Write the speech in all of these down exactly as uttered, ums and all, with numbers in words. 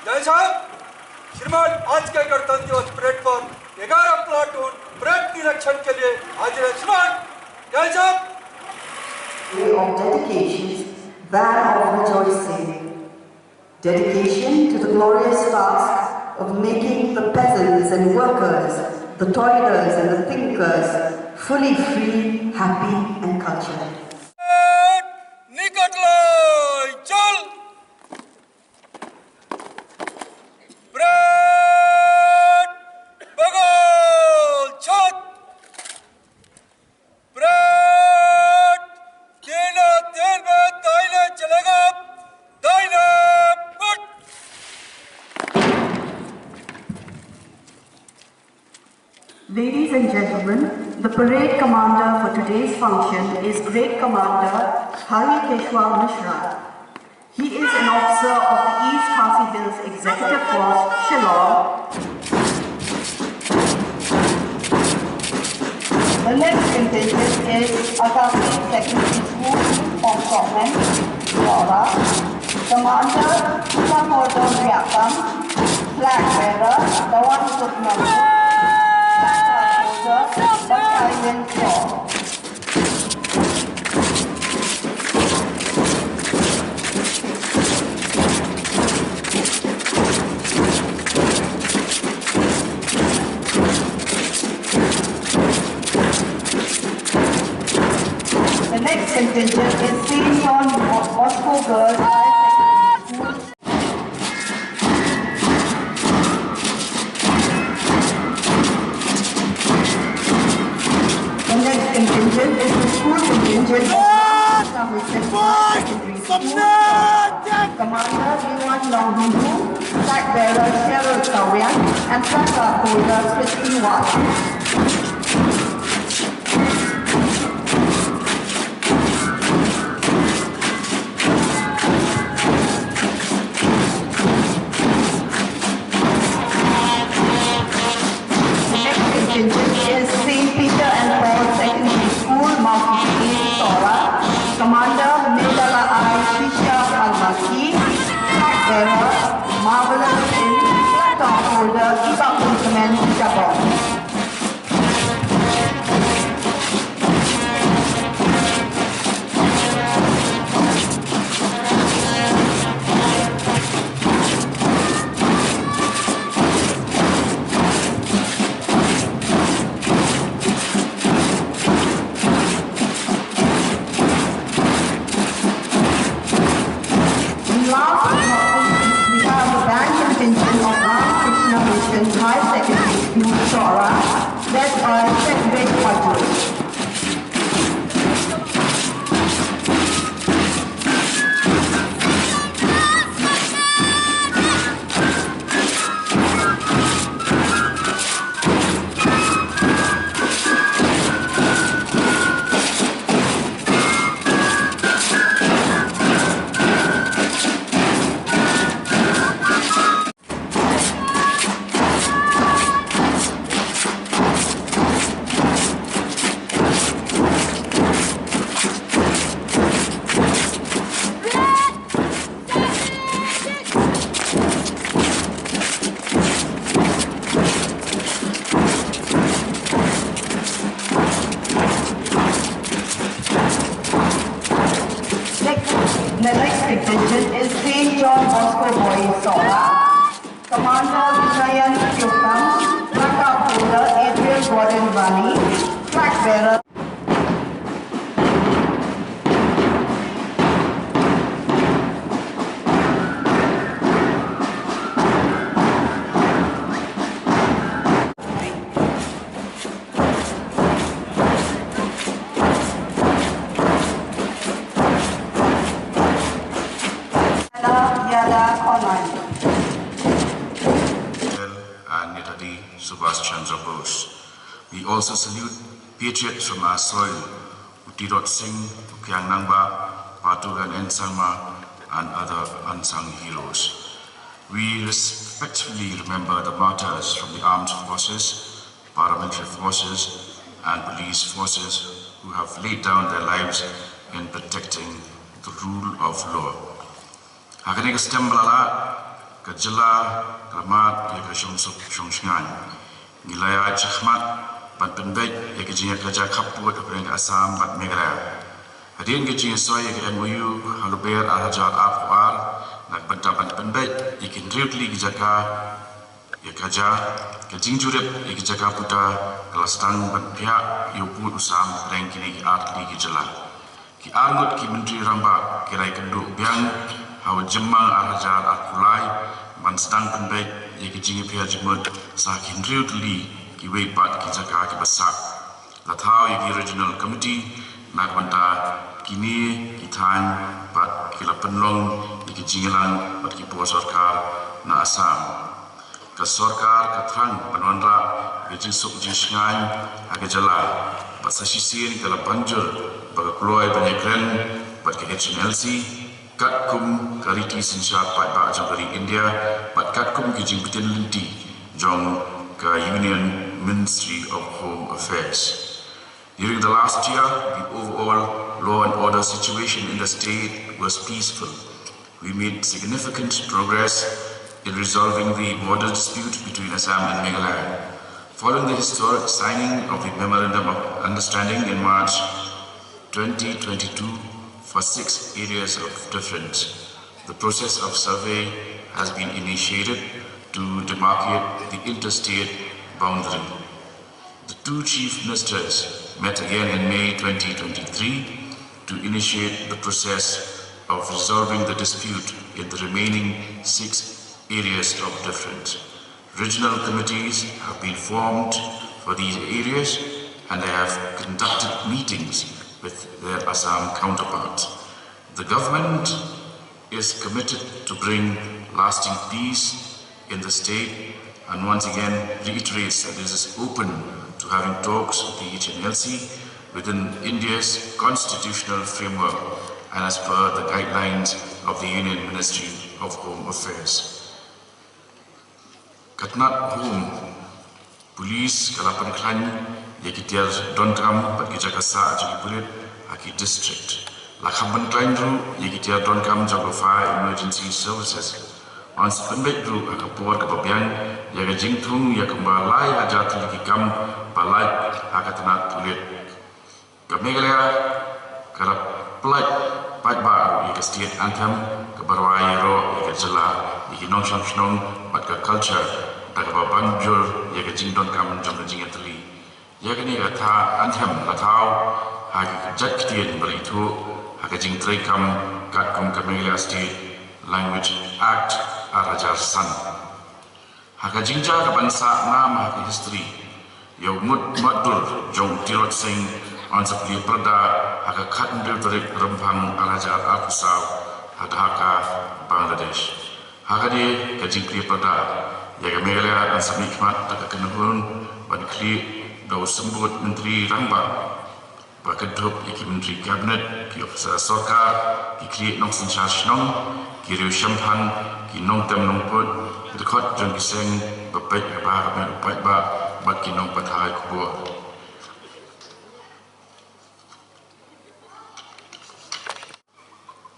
जय साहब, श्रीमान, आज के गणतंत्र दिवस परेड पर ग्यारह प्लाटून परेड निरीक्षण के लिए हाजिर है। श्रीमान, जय साहब। Of dedication than of rejoicing. Dedication to the glorious task of making the peasants and workers, the toilers and the thinkers fully free, happy and cultured. निकट लाई चल। Pret bagol chot. Pret tena terbe taina chalagap taina put. Ladies and gentlemen, the parade commander for today's function is Great Commander Hari Keshwar Mishra. He is an officer of the East Khasi Hills Executive Force, Shillong. The next contingent is Agape Secondary School from Scotland, Flora. Commander, Commander Riakam, flag bearer, Dawan Suknam, flag holder, Battalion Corps. The next contingent is Saint John Bosco Girls High Secondary School. The next contingent is the school contingent of Boys! Boys! Commander Diwan Longhindu, flag bearer Cheryl Sawian, and flag holder Christy Watt. The next contingent is Saint Peter and Paul Secondary School, Mawkyrwat, Sohra. Commander, Medala I Tisha Khalmaki. Flag bearer, Marvelous Singh. Flag holder, Iba Ultraman Jabong. And last but not least, we have the band contingent of Ramakrishna Mission High Secondary School, Sohra, led by Cedric Patel. Next, the next contingent is Saint John Bosco Boys Sohra. Commander Vinayan Kyokam, backup holder Adrian Gordon Rani, flag bearer. Yala, yala, online. And Netadi Subhash Chandra Bose. We also salute patriots from our soil, U Tirot Singh, U Kiang Nangbah, Patu and N Sangma, and other unsung heroes. We respectfully remember the martyrs from the armed forces, paramilitary forces, and police forces who have laid down their lives in protecting the rule of law. Ha kane ka step ba la lah, Ka jylla ka la mad ïa ka shongsuk shongshngaiñ. Ngi la ïaid shakhmat ban pynbeit ïa ka jingïakajia khappud hapdeng ka Assam bad Meghalaya. Hadien ka jingïasoi ïa ka M O U ha Lber ar hajar arphew ar, na ka bynta ban pynbeit ïa ki hynriew tylli ki jaka ïakajia, ka jingjurip ïa ki jaka puta ka la sdang ban phiah ïa u pud u sam hapdeng kine ki artylli ki jylla. Ki arngut ki Myntri Rangbah ki la ïakynduh biang ha u Jymmang ar hajar arphew lai ban sdang pynbeit ïa ki jingïapher jingmut sha ki hynriew tylli kiwei pat ki jaka kiba sah. La thaw ïa ki Regional Committee na ka bynta kine ki thaiñ bad ki la pynlong ïa ki jingïalang bad ki bor sorkar na Assam. Ka sorkar ka thrang ban wanrah ïa ka jingsuk jingshngaiñ ha ka jylla bad sa shisien ka la ban jur ba ka kloi ban ïakren bad ka H N L C katkum ka riti synshar paidbah jong ka ri India bad katkum ki jingbtin lynti jong ka Union Ministry of Home Affairs. During the last year, the overall law and order situation in the state was peaceful. We made significant progress in resolving the border dispute between Assam and Meghalaya. Following the historic signing of the Memorandum of Understanding in March twenty twenty-two for six areas of difference, the process of survey has been initiated to demarcate the interstate boundary. The two chief ministers met again in May twenty twenty-three to initiate the process of resolving the dispute in the remaining six areas of difference. Regional committees have been formed for these areas and they have conducted meetings with their Assam counterparts. The government is committed to bring lasting peace in the state and once again reiterates that it is open to having talks with the H N L C within India's constitutional framework and as per the guidelines of the Union Ministry of Home Affairs. Ka tnat Home, Police ka la pynkhlaiñ ïa ki tiar donkam bad ki jaka sah jong ki pulit ha ki district. La kham pynkhlaiñ ruh ïa ki tiar donkam jong ka Fire Emergency Services. Yn sa pynbeit ruh ha ka por kaba biang ïa ka jingthung ïa kumba lai hajar tylli ki kam ba lait ha ka tnat pulit. Ka Meghalaya ka la pynlait paidbah ruh ïa ka state anthem kaba rwai ïaroh ïa ka jylla, ïa ki nongshong shnong bad ka culture, da kaba ban jur ïa ka jingdonkam jong ka jingïatylli. Ïa kane ka tha anthem la thaw ha ki jait ktien ba la ithuh ha ka jingtreikam katkum ka Meghalaya State Language Act ar hajar san. Ha ka jingjia kaban sah nam ha ka history, ïa u mut matdur jong u Tirot Sing yn sa plie pyrda ha ka khathynriew tarik Rymphang ar hajar arphew saw ha Dhaka, Bangladesh. Ha kane ka jingplie pyrda, ïa ka Meghalaya yn sa mihkhmat da ka kynhun ban khlieh da u symbud Myntri Rangbah, ba kynthup ïa ki Myntri Cabinet, ki ophisar sorkar, ki khlieh nongsynshar shnong, ki riew shemphang, ki nongtem nongput, ki dkhot jong ki seng ba peit ba ha ka met u paidbah bad ki nongpathai khubor.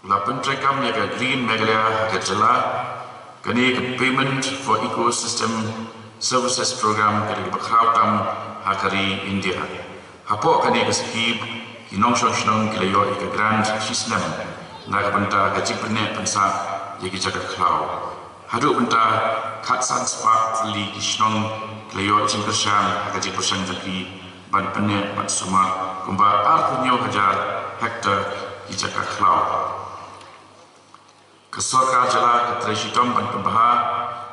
La pyntreikam ïa ka Green Meghalaya ha ka jylla. Kane ka Payment for Ecosystem Services Program ka dei kaba khraw tam ha ka ri India. Hapoh kane ka scheme, ki nongshong shnong ki la ïoh ïa ka grant shisnem na ka bynta ka jingpynneh pynsah ïa ki jaka khlaw. Haduh mynta khatsan spah tylli ki shnong ki la ïoh jingkyrshan ha ka jingpyrshang jong ki ban pynneh bad sumar kumba arphew hynñiew hajar hektar ki jaka khlaw. Ka sorkar jylla ka trei shitom ban pynbha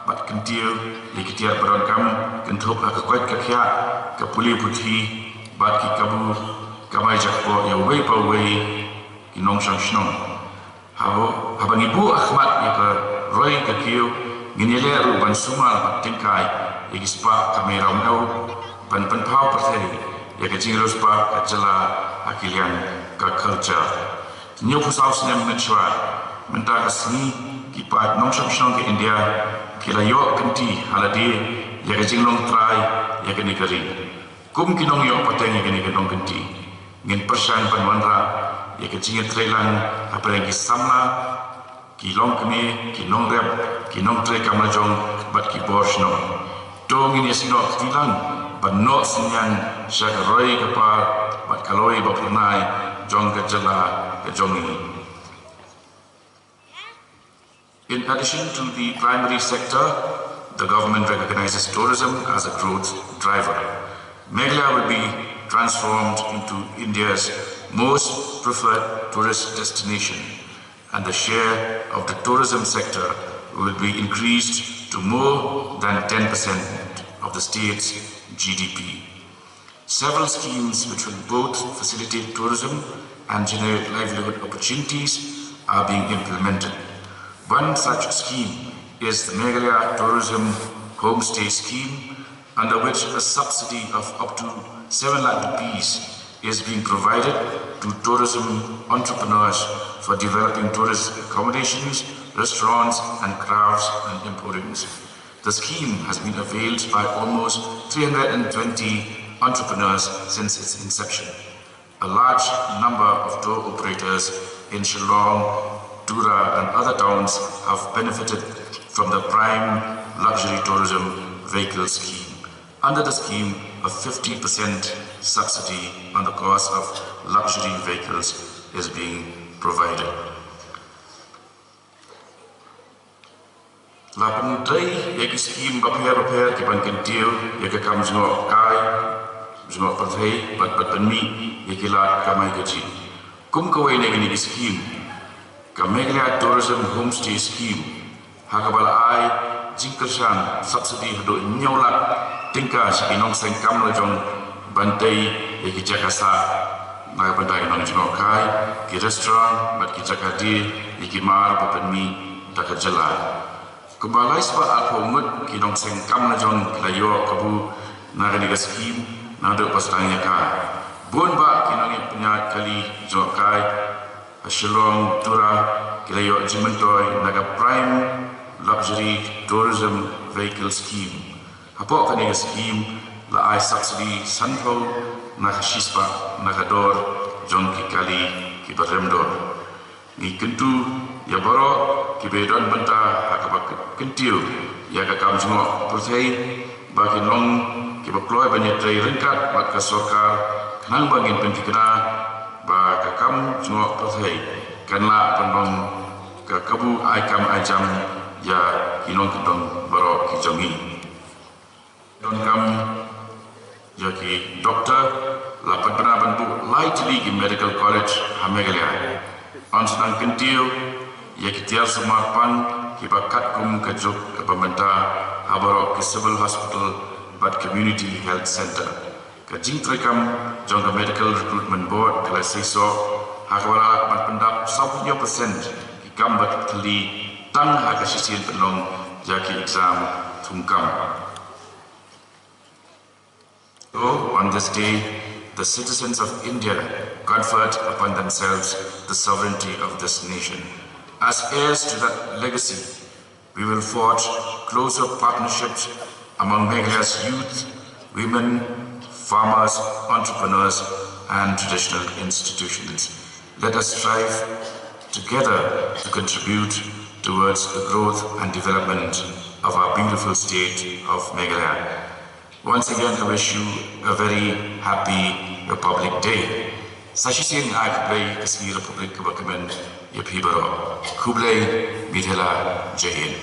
bad kyntiew ïa ki tiar ba donkam, kynthup ha ka koit ka khiah, ka pule puthi bad ki kabu kamai jakpoh ïa uwei pa uwei ki nongshong shnong. Haba, haba ngi buh ha khmat ïa ka roi ka kiew, ngin ïaleh ruh ban sumar bad tyngkai ïa ki spah kamai rawngew ban pynpaw pyrthei ïa ka jingriewspah ka jylla ha ki liang ka culture. Hynñiewphew saw snem mynshuwa, mynta ka sngi ki paid nongshong shnong ka India ki la ïoh kynti ha lade ïa ka jinglong trai ïa kane ka ri. Kum ki nongïoh pateng ïa kane ka nongkynti, ngin pyrshang ban wanrah ïa ka jingïatreilang hapdeng ki samla, ki longkmie, ki nongrep, ki nongtrei kam lajong bad ki bor shnong. To ngin ïasnoh kti lang ban noh synñiang sha ka roi ka par bad ka loi ba phyrnai jong ka jylla ka jong ngi. In addition to the primary sector, the government recognizes tourism as a growth driver. Meghalaya will be transformed into India's most preferred tourist destination, and the share of the tourism sector will be increased to more than ten percent of the state's G D P. Several schemes which will both facilitate tourism and generate livelihood opportunities are being implemented. One such scheme is the Meghalaya Tourism Homestay Scheme, under which a subsidy of up to seven lakh rupees is being provided to tourism entrepreneurs for developing tourist accommodations, restaurants, and crafts and emporiums. The scheme has been availed by almost three hundred and twenty entrepreneurs since its inception. A large number of tour operators in Shillong, Tura, and other towns have benefited from the Prime Luxury Tourism Vehicle Scheme. Under the scheme, a fifty percent subsidy on the cost of luxury vehicles is being provided. La pyndei ïa ki skhim bapher bapher ki ban kyntiew ïa ka kam jngohkai, jngoh pyrthei bad, bad pynmih ïa ki lad kamai kajih. Kum kawei na kine ki skhim, ka Meghalaya Tourism Homestay Scheme, ha kaba la ai jingkyrshan subsidy haduh hynñiew lak tyngka sha ki nongseng kam lajong ban tei ïa ki jaka sah na ka bynta ki nongjngohkai, ki restaurant bad ki jaka die ïa ki mar ba pynmih da ka jylla. Kumba lai spah arphew ngut ki nongseng kam lajong ki la ïoh kabu na kane ka skhim naduh ba sdang ïa ka. Bun bah ki nongïaid pynïaid kali jngohkai ha Shillong, Tura ki la ïoh jingmyntoi na ka Prime Luxury Tourism Vehicle Scheme. Hapoh kane ka skhim la ai subsidy sanphew na ka shispah na ka dor jong ki kali kiba rem dor. Ngi kyntu ïa baroh kiba don bynta ha kaba kyntiew ïa ka kam jngoh pyrthei ba kin long kiba kloi ban ïatrei ryngkat bad ka sorkar khnang ba ngin pynthikna ba ka kam jngoh pyrthei kan lah ban long ka kabu ai kam ai jam ïa ki nongkyndong baroh ki jong ngi. Donkam ïa ki doktor, la pynbna ban buh lai tylli ki medical college ha Meghalaya. Yn sdang kyntiew ïa ki tiar sumar pang kiba katkum ka juk kaba mynta ha baroh ki civil hospital bad community health centre. Ka jingtreikam jong ka Medical Recruitment Board ka la seisoh ha kaba la lah ban pyndap sawphew hynñiew percent ki kam ba thylli tang ha ka shisien pynlong ïa ki exam thungkam. So, on this day, the citizens of India conferred upon themselves the sovereignty of this nation. As heirs to that legacy, we will forge closer partnerships among Meghalaya's youth, women, farmers, entrepreneurs, and traditional institutions. Let us strive together to contribute towards the growth and development of our beautiful state of Meghalaya. Once again, I wish you a very happy Republic Day. Sa shisien nga ai khublei ka sngi Republic kaba kmen ïa phi baroh. Khublei, Bidhela, Jai Hind.